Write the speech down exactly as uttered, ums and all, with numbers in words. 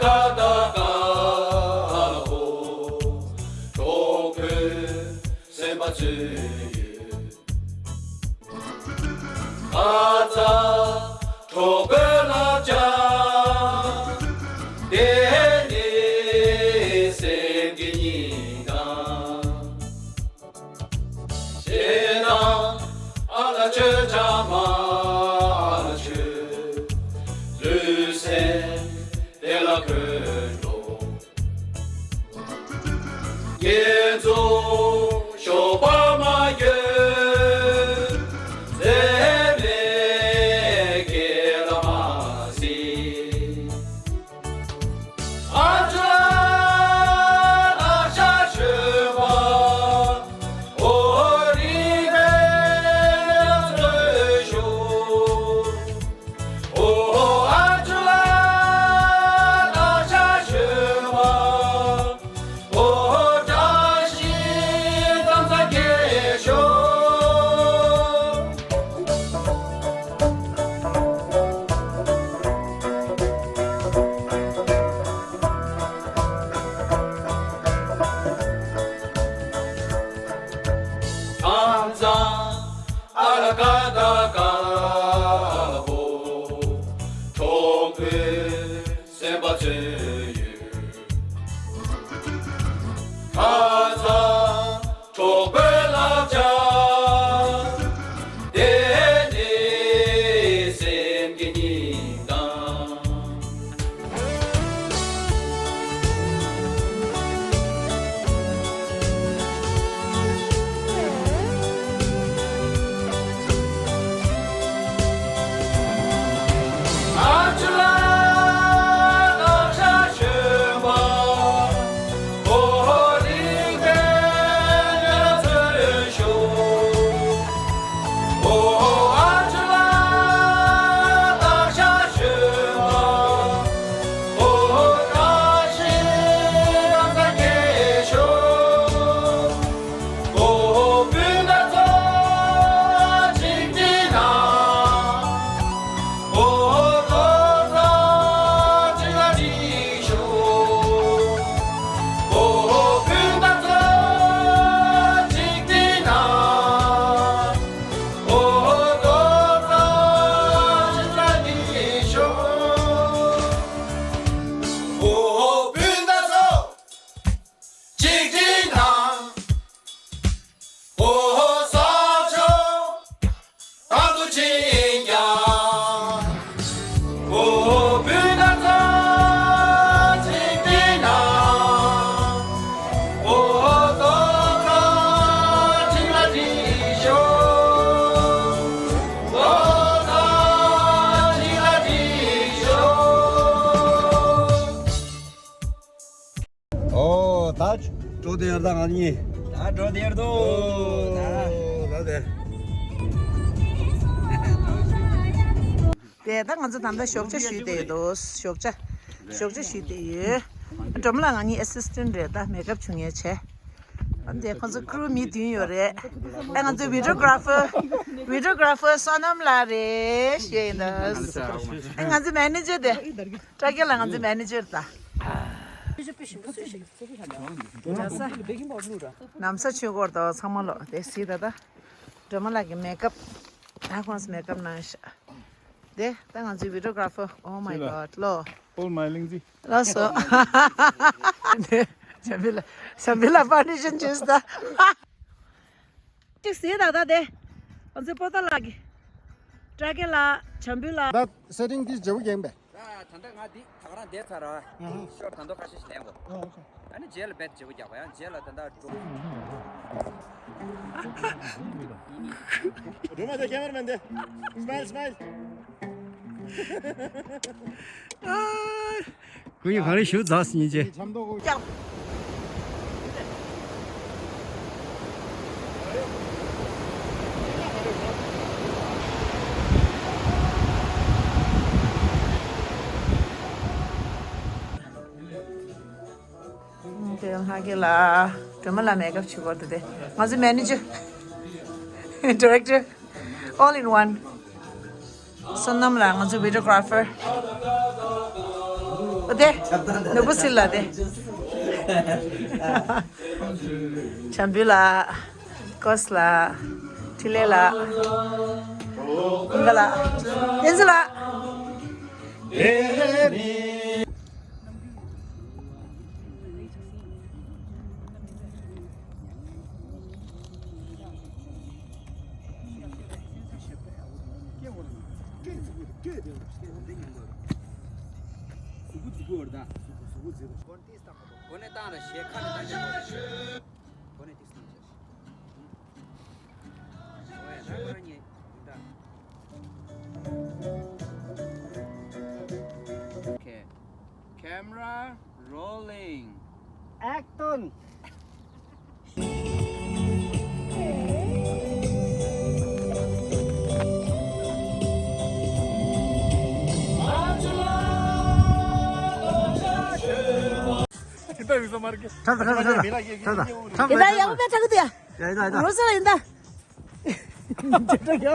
ཀ་ད་ཀ་ཧོ། གྲོགས་པོའི་སེམས་པ་ཚོས་ཡོད། ཁ་ཚ་གྲོགས་པོའི་བསླབ་བྱ། དེ་ནི་སེམས་ཀྱི་སྙིང་གཏམ། ཞེ་སྡང་ཨ་ལ་ཆོས་བྱ་མ་ལ་ཆོས། ལུས་སེམས་དེ་ལ་འཁོད་འགྲོ། ཀྱེ་ཚོ་ཞོགས་པ་མ་གྱོན། ཚེ་མེད་སྐེ་ལ་མ་སྲིད། ཨ་ཅོ་ལ་ལ་ཤ་ཤོད་པ། ཨོ་རི་བེ་ལ་ཚོད་ཤོད། ཨོ་ཨ་ཅོ་ལ་ལ་ཤ་ཤོད་པ། ཨོ་བཀྲ་ཤིས་དམ་ཚ་གེ་ཤོ། དམ་ཚ་ཨ་ལ་ཀ་ད་ཀ་ཧོ། གྲོགས་པོའི་སེམས་པ་ཚོས་ཡོད། ཁ་ཚ་གྲོགས་པོའི་བསླབ་བྱ། དེ་ནི་སེམས་ཀྱི་སྙིང་གཏམ། གཅིག་སྒྲིལ་དང་། ཨོ་ཧོ་ས་ཆོ་གང་དུ་ཕྱིན་ཀྱང་། ཨོ་ཧོ་བོད་ན་ཚ་གཅིག་སྒྲིལ་དང་། ཨོ་ཧོ་ཏོ་ཚ་གཅིག་ལ་སྒྲིལ་ཤོག་ཏོ་ཚ་གཅིག་ལ་སྒྲིལ་ཤོག་ཨོ་ད་འགྲོ་དེ་ཡར་ད་ང་གཉིས། ད་འགྲོ་དེ་ཡར་དོ། ཨོ་ད་དེ། དེ་ད་ང་ཚོ་ད་ལྟ་ཞོགས་ཇ་ཞུས་ཏེ་ཡོད་དོ། ཞོགས་ཇ། ཞོགས་ཇ་ཞུས་ཏེ་ཡོད། སྒྲོལ་མ་ལགས་ང་གཉིས་ཨེ་སིས་ཊེན་ཊི་རེད། ད་མེག་ཨབ་བྱུང་ཡས་བྱས། ཨ་འདི་ཁོང་ཚོ་ཀུ་རུ་མི་བདུན་ཡོད་རེད། ཨ་ང་ཚོ་བི་ཌི་ཡོ་གྷ་ར་ཕར། བི་ཌི་ཡོ་གྷ་ར་ཕར་བསོད་ནམས་ལགས་རེད་ཞུ་ཡིན་ད། ཨ་ང་ཚོ་མེ་ནེ་ཇར་དེ། སྤྲ་རྒྱལ་ལགས་ང་ཚོ་མེ་ནེ་ཇར་ད། ནམ་ས་ཆོས་སྐོར་དང་ཚང་མ་ལོ་དེ་སྲིད་ད་ད། སྒྲོལ་མ་ལགས་ཀྱི་མེག་ཨབ། ད་ཁོང་ཚོ་མེག་ཨབ་གནང་ཤག་དེ་ད་ང་ཚོའི་བི་ཌི་ཡོ་གྷ་ར་ཕར། Oh my God ལོ། ཨོལ་མའི་ལིང་ཛི། ལགས་སོ། དེ་བྱམས་པའི་ལ་བྱམས་པའི་ལ་པར་མི་ཤན་བྱས་ད། གཅིག་ཟེར་ད་ད་དེ། ང་ཚོའི་པོ་ཏ་ལགས་ཀྱི། སྤྲ་རྒྱལ་ལགས་བྱམས་པའི་ལགས། ད་སེ་ཊིང་དེ་བརྗེ་པོ་རྒྱག་པས། ད་ད་ལྟ་ང་འདི་ད་ག་རང་བསྡད་ཚར་ར། ཨ་ཧ། ཤོར་ད་མདོ་ཁ་ཤས་ཤིག་ལེན་དགོས། ཨ་ཨོ་ཁེ། ཨ་ནི་རྗེས་ལ་བེད་བརྗེ་པོ་རྒྱག་པ་ཡང་རྗེས་ལ་ད་ལྟ་འགྲོ། སྒྲོལ་མ་དེ་ཁེ་མ་ར་མན་དེ། སྨའིལ་སྨའིལ། ཁོ་གཉིས་ག་རེ་ཞུ་རྩ་སྙིང་རྗེ། དེ་ལྷ་རྒྱལ་ལགས། སྒྲོལ་མ་ལགས་མེག་ཨབ་བྱེད་སྐོར་དུ་དེ། ང་ཚོའི་མེ་ནེ་ཇར། ཌི་རེག་ཊར། All in one། བསོད་ནམས་ལགས་ང་ཚོའི་བི་ཌི་ཡོ་གྷ་ར་ཕར། དེ། ནོར་བུ་སིལ་ལ་དེ། བྱམས་པོ་ལགས། ཀོས་ལགས། འཕྲིན་ལས་ལགས། ཀུན་དགའ་ལགས། བསྟན་འཛིན་ལགས། Okay. Camera rolling. Action. ཁྲབ་ད་ཁྲབ་ད་ཁྲབ་ད་ཁྲབ་ད་ཁྲབ་ད། ཡིན་ད་ཡག་པོ་ཆགས་ཀྱི་འདུག་ཡ། ཡ་ཡིན་ད་ཡིན་ད། རོ་སེ་ལ་ཡིན་ད། ཇེ་ཏྲ་ཡ།